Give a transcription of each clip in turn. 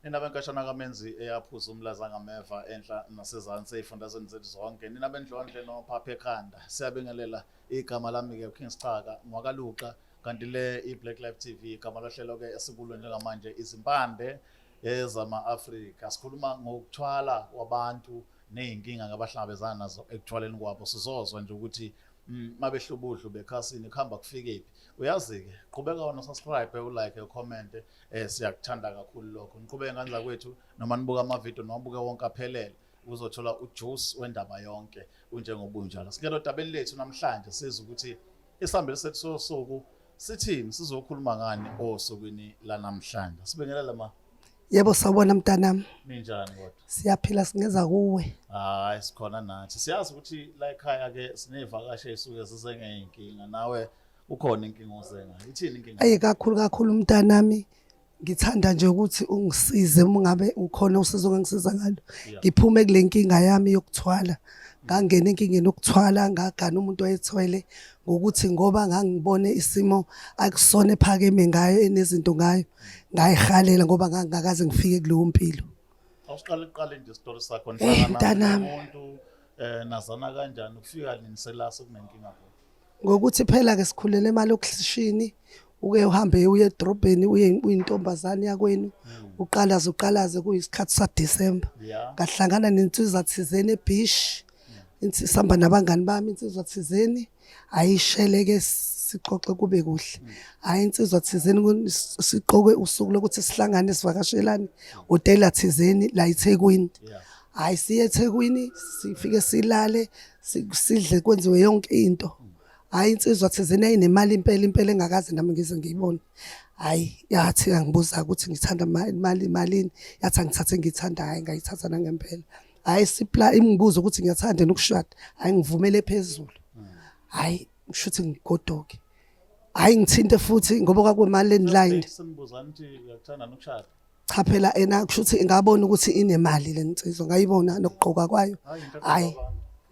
Nina benkashana kaMenzi eyaphuza umlaza ngameva enhla nasezansi ey'fundazweni zethu zonke. Nina bendlondle nophapha ekhanda. Siyabingelela igama lami-ke uKing Schaka ngwakaLuqa kanti le i-Black Life TV igama lohlelo-ke esikulo njengamanje izimpande ezama-Afrika. Sikhuluma ngokuthwala kwabantu ney'nkinga abahlangabezana nazo ekuthwaleni kwabo. Sizozwa nje ukuthi mabehlubudlu bekhasini kuhamba kufikephi. Uyazi-ke qhubeka wona subscribe ulike ucomment siyakuthanda kakhulu lokho. Niqhubeke ngane zakwethu noma nibuka ama-video noma ubuke wonke aphelele uzothola ujuice wendaba yonke unjengobunjalo. Singena odabeni lethu namhlanje sizwe ukuthi isihambeli sethu sosuku sithini, sizokhuluma ngani osukwini lanamhlanje. Sibingelele ma. Yebo, sawubona mntanami. Ninjani kodwa? Siyaphila, singeza kuwe. Hayi, sikhona nathi. Siyazi ukuthi la ekhaya ke siney'vakashi ey'suke zize ngey'nkinga. Nawe ukhona inkinga oze ngayo. Ithini inkinga? Ayi kakhulu kakhulu mntanami. Ngithanda nje ukuthi ungisize uma ngabe ukhona usizo ongangisiza ngalo. Ngiphume kule nkinga yami yokuthwala. Ngangena enkingeni yokuthwala, ngagana umuntu owayethwele ngokuthi ngoba ngangibone isimo akusona ephakeme ngayo enezinto ngayo. Ngayihalela ngoba ngangingakaze ngifike kuleyo mpilo. Awusiqale kuqale nje isitori sakho Eh, nihlangana mntanami. nomuntu nazana kanjani kufika nini sela sekunenkinga khona? Ngokuthi phela ke sikhulele emalokishini, uke uhambe uye edrobheni uye uyintombazane yakwenu, uqalaze uqalaze kuyisikhathi saDecember. Ngahlangana nensizwa thizeni ebeach. Sihamba nabangani bami, insizwa thizeni ayisheleke sixoxe kube kuhle. Hayi insizwa thizeni siqoke usuku lokuthi sihlangane sivakashelane hotela thizeni la eThekwini. Hayi siye eThekwini sifike silale sidle kwenziwe yonke into. Hayi insizwa thizeni ayinemali impela impela engakaze nami ngize ngiyibone. Hayi yathi angibuza ukuthi ngithanda imali malini, yathi angithathe ngiyithanda, hayi ngayithatha nangempela. Hayi sipla imngibuza ukuthi ngiyathanda yini ukushada, hayi ngivumele phezulu. Hayi ngisho ukuthi ngigoduke. Hayi ngithinte futhi ngoba kwakunemali endline. Senibuzana ukuthi uyakuthanda nokushada. Cha phela ena kusho ukuthi ngabona ukuthi inemali le nsizwa, ngayibona nokugqoka kwayo. Hayi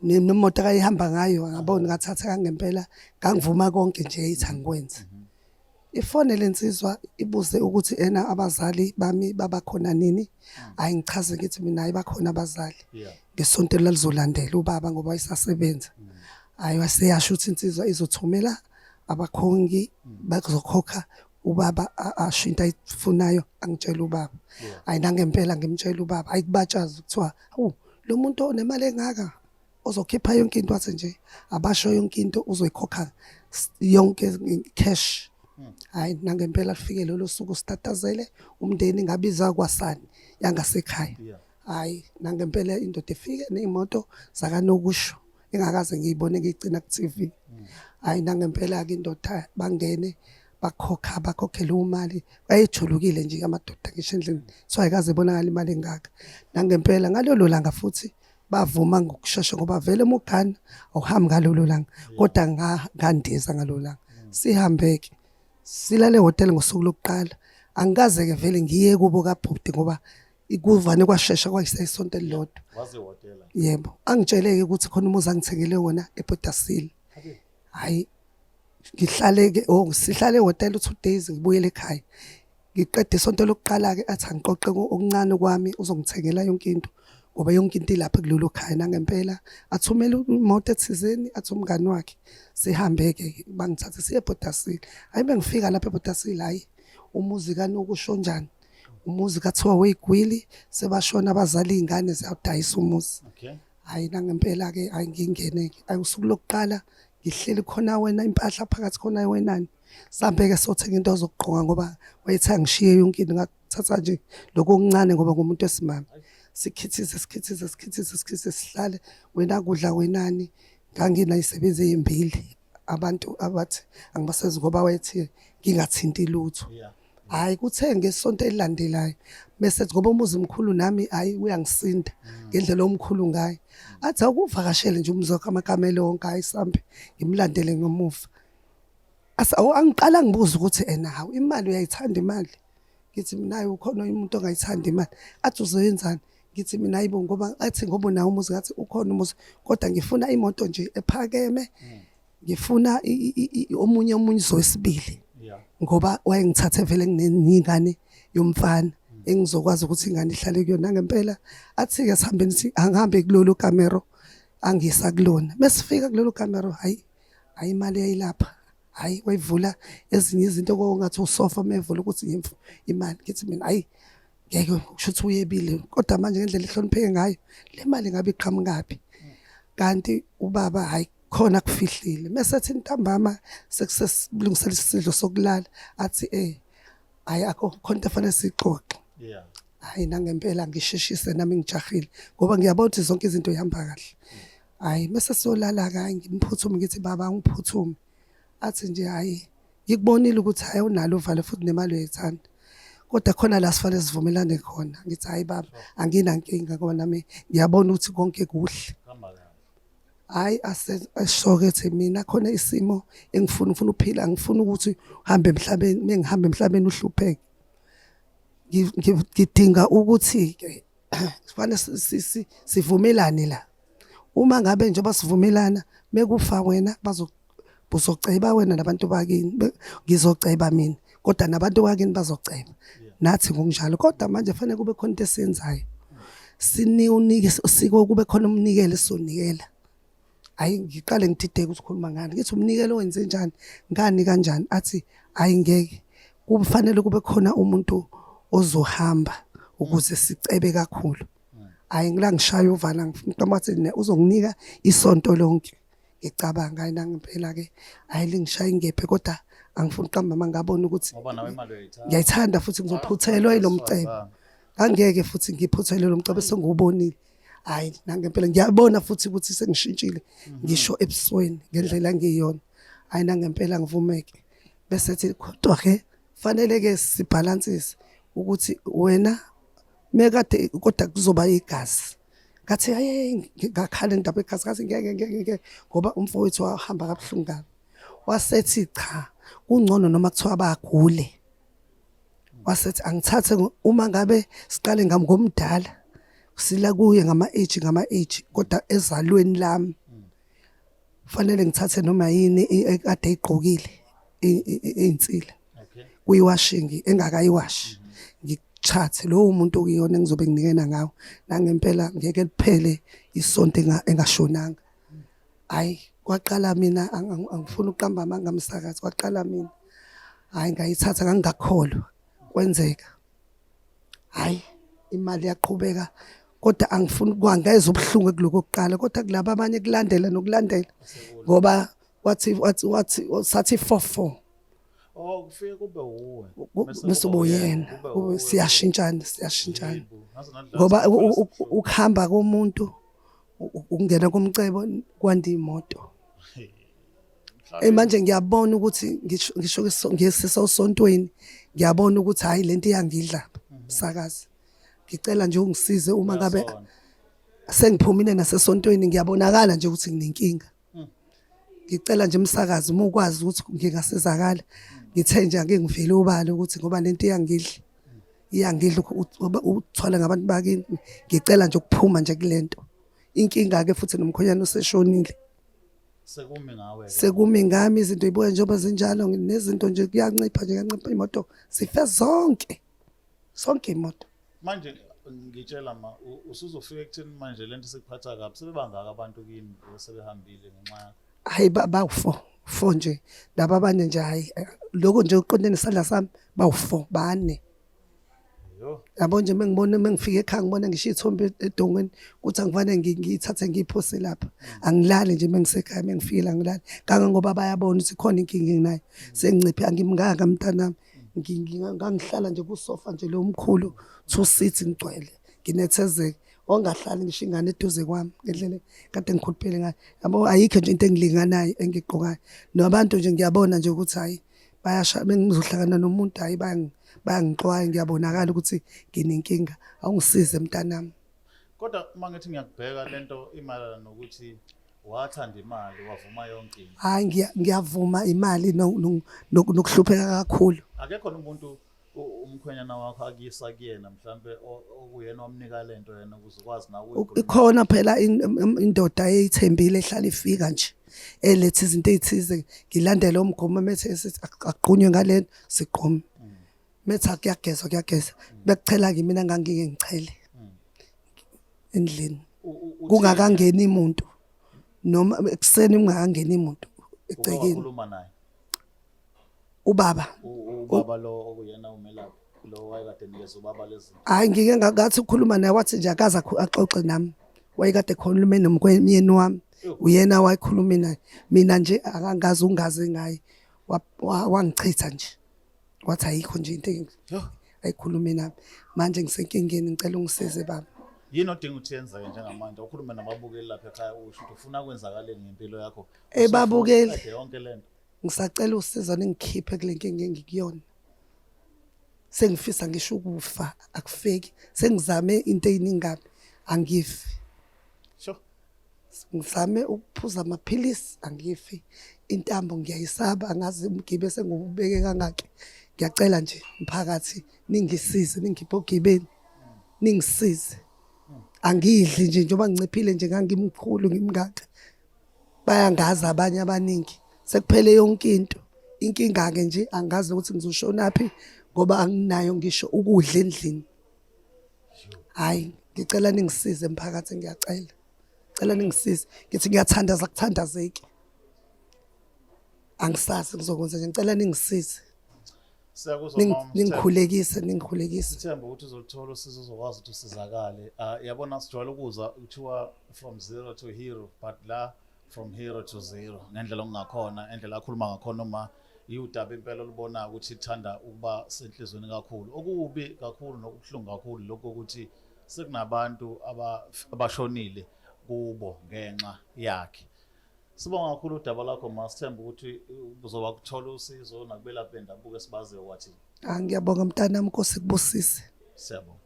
nemoto akayihamba ngayo ngabona, ngathatha kangempela ngangivuma konke nje ithi angikwenze. Ifone lensizwa ibuze ukuthi ena abazali bami babakhona nini. Hayi ngichaze ngithi mina hayi bakhona abazali. Ngesonto lalizolandela ubaba ngoba wayesasebenza. Hayi waseyasho ukuthi insizwa izothumela abakhongi bazokhokha ubaba asho into ayifunayo angitshela ubaba. Hayi nangempela ngimtshela ubaba, hayi kubatshaza kuthiwa hawu lo muntu onemali engaka ozokhipha yonke into, wathi nje abasho yonke into uzoyikhokha yonke cash. Hayi nangempela lifike lolo suku sitatazele umndeni, ngabiza kwasani yangasekhaya. Hayi nangempela indoda ifike ney'moto zakanokusho engakaze ngiyibone ngiyigcina ku-TV. Hayi nangempela-ke indoda bangene bakhokha bakhokhele imali, wayejulukile nje amadoda ngisho endlini so ayikaze ibonakala imali engaka. Nangempela ngalolo langa futhi bavuma ngokushesha ngoba vele uma ugana awuhambi ngalolo langa, kodwa ngandiza ngalolo langa. Sihambe-ke silale ehhotela ngosuku lokuqala, angikaze-ke vele ngiye kubo kabhuti ngoba kuvane kwashesha kwayisayisonto elilodwa. Waze ihhotela. Yebo, angitsheleke ukuthi khona umuzi angithengele wona eBodasile. Hayi ngihlale-ke oh sihlale ehhotela u-2 days ngibuyele ekhaya. Ngiqede isonto lokuqala-ke athi angiqoqe okuncane kwami uzongithengela yonke into ngoba yonke into ilapha kulolu khaya. Nangempela athumele imoto ethizeni athi umngani wakhe sihambe-ke bangithathe siye eBodasile. Hhayi bengifika lapha eBodasile, hhayi umuzi kanokusho njani, umuzi kathiwa wey'gwili sebashona abazali iy'ngane ziyawudayisa umuzi. Hhayi nangempela-ke hhayi ngingene-ke, hhayi usuku lokuqala ngihleli khona wena impahla phakathi khona wenani. Sihambeke sothenga into zokugqoka ngoba wayethi angishiye yonke into, ngathatha nje lokho okuncane ngoba ngumuntu wesimame. Sikhithize sikhithize sikhithize sikhithize sihlale wena kudla wenani. Nganginay'sebenzi ey'mbili abantu abathi angibasezi ngoba wayethi ngingathinti lutho. Hhayi kuthe ngesonto elilandelayo mese ngoba umuzi mkhulu nami hhayi uyangisinda ngendlela omkhulu ngayo. Athi awukuvakashele nje umuzi wakho amakamelo wonke, hhayi sambe ngimlandele ngemuva. Angiqala ngibuza ukuthi ena hawu imali uyayithanda imali? Ngithi mina hayi ukhona umuntu ongayithandi imali. Athi uzoyenzani? Ngithi mina hayibo ngoba athi ngoba unawo umuzi, ngathi ukhona umuzi kodwa ngifuna imoto nje ephakeme. Ngifuna omunye umuzi wesibili. Ngoba wayengithathe vele nginengane yomfana. Engizokwazi ukuthi ingane ihlale kuyona ngempela. Athi-ke sihambeni, angihambe kulolu kamero, angisa kulona. Mesifika kulolu kamero, hayi hayi, imali yayilapha. Hayi, wayivula ezinye izinto kongathi usofa, mevula ukuthi imfu imali. Ngithi mina, hayi ngeke, kusho ukuthi uyebile, kodwa manje ngendlela ehlonipheke ngayo le mali ngabe iqhamukaphi? Kanti ubaba, hayi, khona kufihlile. Mese ethi ntambama sekusesilungisela isidlo sokulala, athi hayi, akho khona into efanele sixoxe. Hayi, nangempela ngisheshise nami, ngijahile ngoba ngiyabona ukuthi zonke izinto ihamba kahle. Hayi, mase siyolala ke, hayi, ngimphuthume, ngithi, "Baba, ngiphuthume." Athi nje, "Hayi, ngikubonile ukuthi hayi, unalo uvalo futhi nemali uyayithanda, kodwa khona la sifanele sivumelane khona." Ngithi, "Hayi baba, anginankinga ngoba nami ngiyabona ukuthi konke kuhle." Hamba kahle. Hayi, ashoke, ethi, "Mina khona isimo engifuna, ufuna uphila, ngifuna ukuthi uhambe emhlabeni, mengihamba emhlabeni uhlupheke. Ngidinga ukuthi ke kufanele sivumelane la. Uma ngabe njengoba sivumelana, mekufa wena, bazo uzoceba wena nabantu bakini, ngizoceba mina, kodwa nabantu bakini bazoceba nathi ngokunjalo. Kodwa manje fanele kube khona into esiyenzayo, siniunike siko, kube khona umnikelo esizonikela." Hayi, ngiqale ngidideke ukuthi ukhuluma ngani. Ngithi, "Umnikelo wenze njani, ngani, kanjani?" Athi, "Hayi, ngeke, kufanele kube khona umuntu ozohamba ukuze sicebe kakhulu." Hayi, ngila ngishaya uvala, ngicabanga ukuthi uzonginika isonto lonke. Ngicabanga, hayi, nangempela ke, hayi, lingishaya ingephe, kodwa angifuni uqamba manga, ngabona ukuthi Ngoba nawe imali uyayithanda. Ngiyayithanda futhi ngizophuthelwa yilo mcebo, angeke futhi ngiphuthelwe lo mcebo esengiwubonile. Hayi, nangempela ngiyabona futhi ukuthi sengishintshile, ngisho ebusweni ngendlela ngiyona. Hayi, nangempela ngivumeke. Bese ethi, "Kodwa ke fanele ke sibhalansise ukuthi wena mekade, kodwa kuzoba igazi." Ngathi, "Hayi," ngakhala indaba egazi. Ngathi, "Ngeke, ngeke, ngeke," ngoba umfowethu wahamba kabuhlungu kabi. Wasethi, "Cha, kungcono noma kuthiwa bagule." Wasethi angithathe uma ngabe siqale ngami ngomdala, sila kuye ngama age ngama age, kodwa ezalweni lami fanele ngithathe noma yini ekade igqokile, insila kuyiwashing engakayiwashi, ngichathe lowo muntu okuyona engizobe nginikena ngawo. Nangempela ngeke liphele isonto engashonanga. Hayi, kwaqala mina, angifuni ukuqamba amanga, msakazi, kwaqala mina. Hayi, ngayithatha, ngangingakholwa kwenzeka. Hayi, imali yaqhubeka, kodwa angifuni kwangeza ubuhlungu kuloko kuqala, kodwa kulaba abanye kulandela nokulandela, ngoba wathi sathi 4 4. Oh, kufike kube wuwe. Bese kube uyena. Kube siyashintshana, siyashintshana. Yebo, ngaze ngadlala Ngoba isikhwela esibuhlungu. Ukuhamba komuntu, ukungena komcebo, kwanda imoto. Manje ngiyabona ukuthi ngisho ngisisosontweni, ngiyabona ukuthi hayi, lento iyangidla, msakazi. Ngicela nje ungisize uma ngabe Uyasona. Sengiphumile nasesontweni, ngiyabonakala nje ukuthi nginenkinga. Ngicela nje, umsakazi, uma ukwazi ukuthi ngingasizakala. Ngithe nje ake ngivele obala ukuthi ngoba lento iyangidla, iyangidla ukuthwala ngabantu bakini. Ngicela nje ukuphuma nje kulento inkinga ke, futhi nomkhonyana useshonile. Sekumi ngawe ke. Sekumi ngami, izinto ibuka njengoba zinjalo, nezinto nje kuyancipha nje, kuyancipha, imoto zife zonke, zonke imoto. Manje ngitshela ma, usuzofika ekutheni manje lento sekuphatha kabi, sebebangaka abantu kini sebehambile ngenxa yakho? Hayi, bawu-four, four nje laba abanye nje. Hayi, lokho nje uqonde nesandla sami, bawu-four, bane. Yo. Yabo nje, mengibona, mengifika ekhaya, ngibona ngisho iy'thombe edongweni ukuthi angifane ngiyithathe ngiyiphose lapha. Angilali nje mengisekhaya, mengifikile angilali, kangangoba bayabona ukuthi khona inkinga enginayo. Senginciphe, angimngaka mntanami. Ngangihlala nje kusofa nje lo mkhulu, two seats, ngigcwele, nginethezeke, ongahlali ngisho ingane eduze kwami ngendlela kade ngikhuluphele ngayo. Yabo, ayikho nje into engilinganayo engigqokayo, nabantu nje ngiyabona nje ukuthi hayi, bayasha. Bengizohlangana nomuntu, hayi, bayangixwaya, ngiyabonakala ukuthi nginenkinga. Awungisize, mntanami. Kodwa uma ngithi ngiyakubheka, lento imayelana nokuthi wathanda imali, wavuma yonke into. Hayi, ngiyavuma, imali nokuhlupheka kakhulu. Akekho umuntu umkhwenyana wakho akuyisa kuyena mhlambe okuyena wamnika lento yena ukuze ukwazi nawe ukuyikhuluma? Ikhona phela indoda eyithembile ehlala ifika nje, eletha izinto ey'thize, ngilandele umgomo. Methe esithi agqunywe ngalento, sigqume. Metha kuyagezwa, kuyageza, bekuchela ke mina ngangike ngichele endlini. Kungakangeni umuntu noma ekuseni kungakangeni umuntu egcekeni. Ukhuluma naye ubaba? Ubaba lo okuyena umelaphi lo wayekade nikeza ubaba lezi? Hayi, ngike ngathi ukukhuluma naye, wathi nje akaze axoxe nami. Wayekade khona nomyeni wami, uyena wayekhuluma naye. Mina nje akangazi, ungazi ngaye. Wangichitha nje, wathi ayikho nje into ayikhulume nami. Manje ngisenkingeni, ngicela ungisize, baba. Yini odinga ukuthi yenzeke njengamanje? Ukhulume nababukeli lapha ekhaya, usho ukuthi ufuna kwenzakaleni ngempilo yakho. Eh, babukeli. Usuqede yonke lento. Ngisacela usizo, ningikhiphe kule nkinga engikuyona. Sengifisa ngisho ukufa, akufeki. Sengizame into eyiningi kabi, angifi. Ngizame ukuphuza amaphilisi, angifi. Intambo ngiyayisaba, angazi umgibe sengiwubeke kangaki. Ngiyacela nje mphakathi, ningisize, ningikhiphe ogibeni, ningisize. Angidli nje njengoba nginciphile nje, ngangimkhulu, ngimngaka. Bayangazi abanye abaningi, sekuphele yonke into. Inkinga-ke nje angazi ukuthi ngizoshonaphi ngoba anginayo ngisho ukudla endlini. Hhayi, ngicela ningisize mphakathi, ngiyacela, cela ningisize. Ngithi ngiyathandaza, kuthandazeki. Angisazi ngizokwenza nje, ngicela ningisize. Siyakuzwa, mama. Ningikhulekise, ningikhulekise. Sithemba ukuthi uzoluthola usizo, uzokwazi ukuthi usizakale. Ah, yabona, sijwayele ukuzwa kuthiwa from zero to hero, but la from hero to zero ngendlela okungakhona, indlela akhuluma ngakhona uma iwudaba impela olubonayo ukuthi ithanda ukuba senhlizweni kakhulu. Okubi kakhulu nokubuhlungu kakhulu lokho ukuthi sekunabantu abashonile kubo ngenxa yakhe. Sibonga kakhulu udaba lakho, ma. Sithemba ukuthi uzoba kuthola usizo nakubelaphi bendabuko esibaziyo kwathini. Ah, ngiyabonga mntanami, Nkosi kubusise. Siyabonga.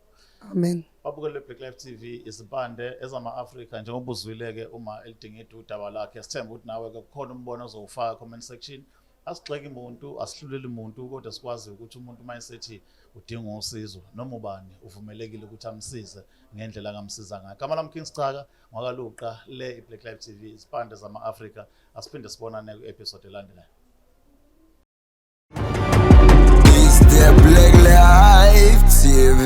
Amen. Babukele Black Life TV, izimpande ezama-Afrika. Njengoba uzwile-ke uma elidingida udaba lakhe, sithemba ukuthi nawe-ke kukhona umbono ozowufaka comment section. Asigxeki muntu, asihluleli muntu, kodwa sikwazi ukuthi umuntu uma esethi udinga usizo, noma ubani uvumelekile ukuthi amsize ngendlela angamsiza ngayo. Gama lami King Sicaka ngwakaLuqa, le i-Black Life TV, izipande zama-Afrika. Asiphinde sibonane ku-episode elandelayo. It's the Black Life TV.